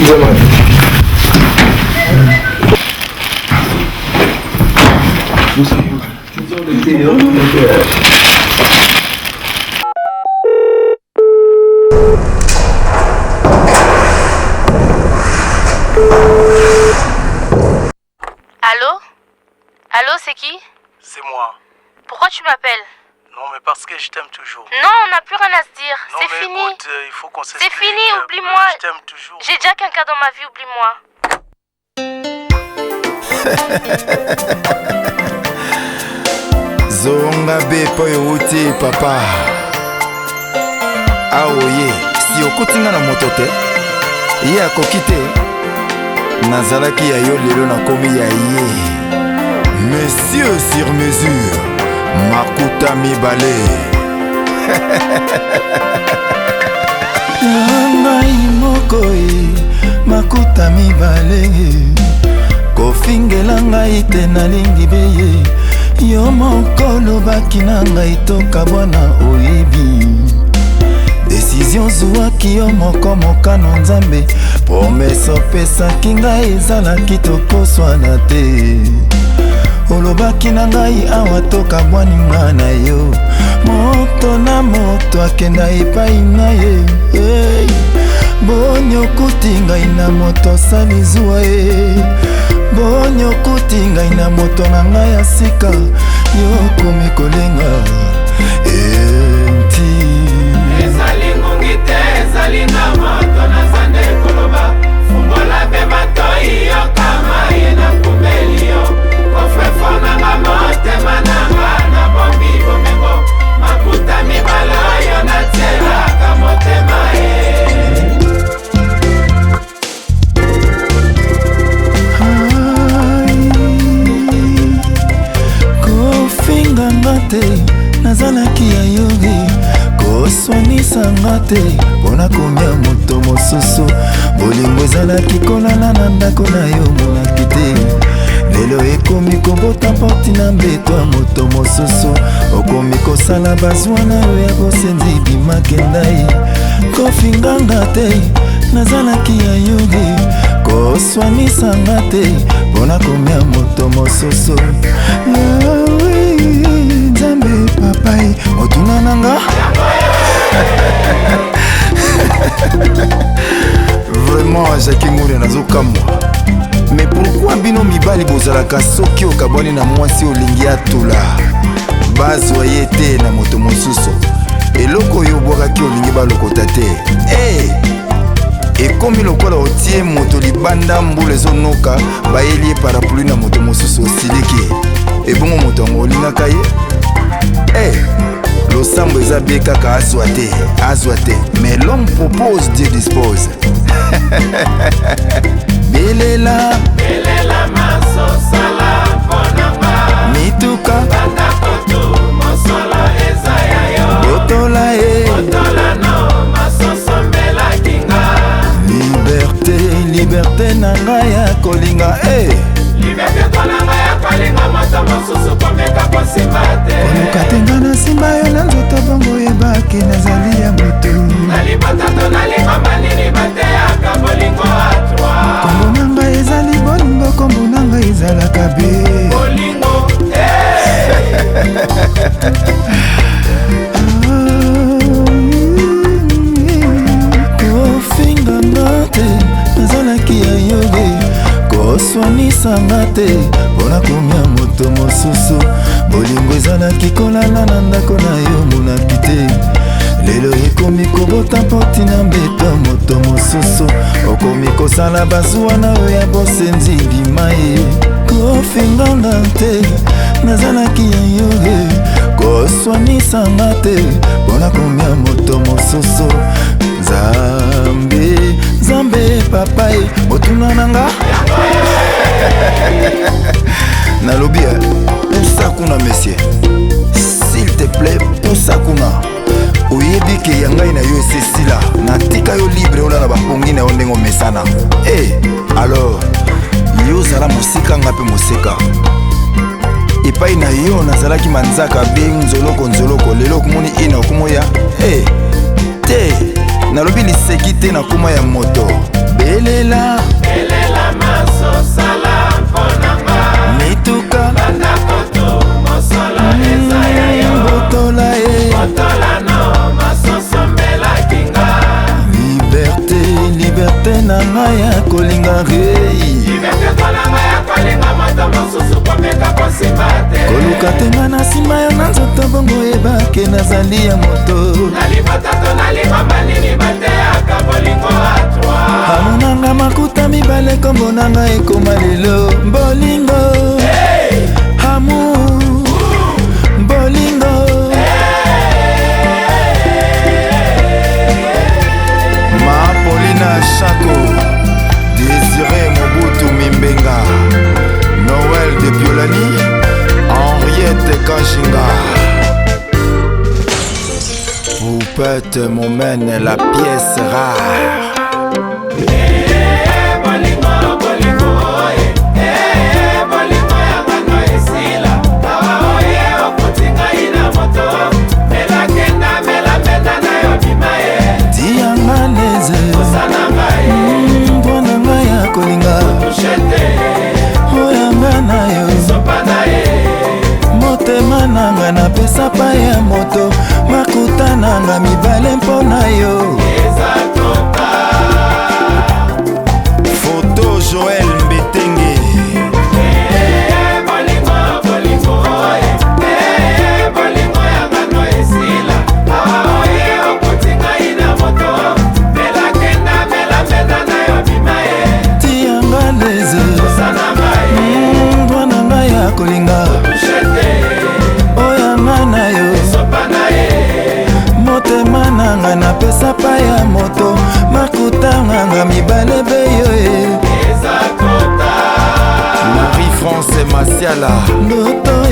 Excusez-moi. Allô? Allô, c'est qui? C'est moi. Pourquoi tu m'appelles? Non, mais parce que je t'aime toujours. Non, on n'a plus rien à se dire. Non, C'est mais fini. écoute, il faut qu'on C'est s'explique. fini, oublie-moi. Je t'aime toujours. J'ai déjà quelqu'un dans ma vie, oublie-moi. Zonga be mpo euti papa aoye si okuti nga na moto te ye akoki te nazalaki ya yo lelo nakomi ya ye. Monsieur sur mesure makuta mibale ya ngai moko e makuta mibale kofingela ngai te nalingi beye yo moko olobaki na ngai tokabwana oyebi desizio zuwaki yo moko mokano nzambe promese opesaki ngai ezalaki tokoswana te olobaki na ngai awa tokabwani nga na yo moto na moto akenda epai na ye hey. Boni okuti ngai na moto osali zuwa ye boni okuti ngai na moto na ngai ya sika yo okomi kolenga enti Ezali ngungi te, ezali na moto naza nde koloba. Fungola mpe matoi, yoka maye nakumbeli yo. Coffre-fort nanga, motema nanga, nabombi bomengo. Makuta mibale oyo natielaka motema ye. Kofinga nga te nazalaki ya yogi koswanisa nga te mpona komia moto mosusu bolingo ezalaki kolala na ndako na yo monaki te lelo ekomi kobota porti na mbeto ya moto mosusu okomi kosala bazwa na yo ya bosenzi bimakenda ye kofinga nga te nazalaki ya yogi koswanisa nga te mpona komia moto mosusu Yawe, nzambe papai motuna na nga. Vraiment, Jacques Ngouria, nazokamwa. Mais pourquoi bino mibali bozalaka soki okabwani na mwasi olingi atola bazwa ye te na moto mosusu eloko oyo obwakaki olingi balokota te hey! Ekomi lokola otie moto libanda mbula ezonoka bayeli ye parapluie na moto mosusu osiliki ebongo moto yango olingaka ye hey! Losambo eza be kaka azwa te azwa te mais l'homme propose, Dieu dispose. Belela. Belela masosala mpo na nga. Mituka. Bandako tu mosolo eza ya yo. Botola ye. Botola no masosombelaki nga. Liberté, liberté na ngai ya kolinga e. Liberté to na ngai ya kolinga moto mosusu komeka kosimba te. Koluka te nga nasimba yo na nzoto bongo oyebaki nazali ya motu. Na libota to na lingomba nini bateyaka bolingo atwa. Kombo na ngai ezali bolingo kombo na ngai ezalaka be. Bolingo. Kofinga nga te nazalaki ya yoge koswanisa nga te mpona komia moto mosusu bolingo ezalaki kolala na ndako na yo monaki te lelo ekomi kobota poti na mbeto ya moto mosusu okomi kosala bazuwa na yo ya bosenzi bima ye kofinga nga te nazalaki ya yoge koswanisa nga te mpona komia moto mosusu nzambe nzambe papa ye motuna na nga nalobi pusa kuna monsieur, s'il te plaît, pusa kuna oyebi ke ya ngai na yo esesila natika yo libre olala bapongi na yo ndenge omesana e alors yo ozala mosika nga mpe mosika epai na yo nazalaki manzaka be nzoloko nzoloko lelo okomoni ina okomoya e te nalobi liseki te nakoma ya moto. Elela. Elela masosala mpo na nga. Mituka. Bandako to mosolo eza ya yo. Botola ye. Botola no masosombelaki nga. Liberté, liberté na ngai ya kolinga rei. Liberté mpo na ngai ya kolinga moto mosusu komeka kosimba te. Koluka te nga na nsima yo na nzoto bongo oyebake nazali ya moto. Na libota to na libamba nini bateyaka bolingo atwa. Amonanga makuta mibale kombo na ngai ekoma lelo bolingo. Hey! Amour bolingo. Ma Paulina Chako, Désiré Mobutu Mimbenga, Noël de Piolani, Henriette Kajinga. Poupette m'emmène la pièce rare. Eh, bolingo, bolingo, oye. Eh, bolingo ya ngano esila. Awa oye, okuti ngai na moto. Mela kenda, mela menda na yo bima ye. Tianga leze. Kosana ngai. Mpo na ngai ya kolinga. Touche te. Oyanga na yo. Sopa na ye. Motema na nga napesa pa ya moto makuta na nga mibale mpo na yo. Eza tota. Photo Joël Mbetenge. Eh, bolingo, bolingo, oye. Eh, bolingo ya ngano esila. Awa oye, okuti ngai na moto. Mela kenda, mela menda na yo bima ye. Tianga leze. Kosana ngai. Mpo na ngai ya kolinga. Touche te. Oyanga na yo. Sopa na ye. Motema na nga napesa pa ya moto makuta nganga mibale beyo e. Eza tota. Marie-France Masiala. Ndoto.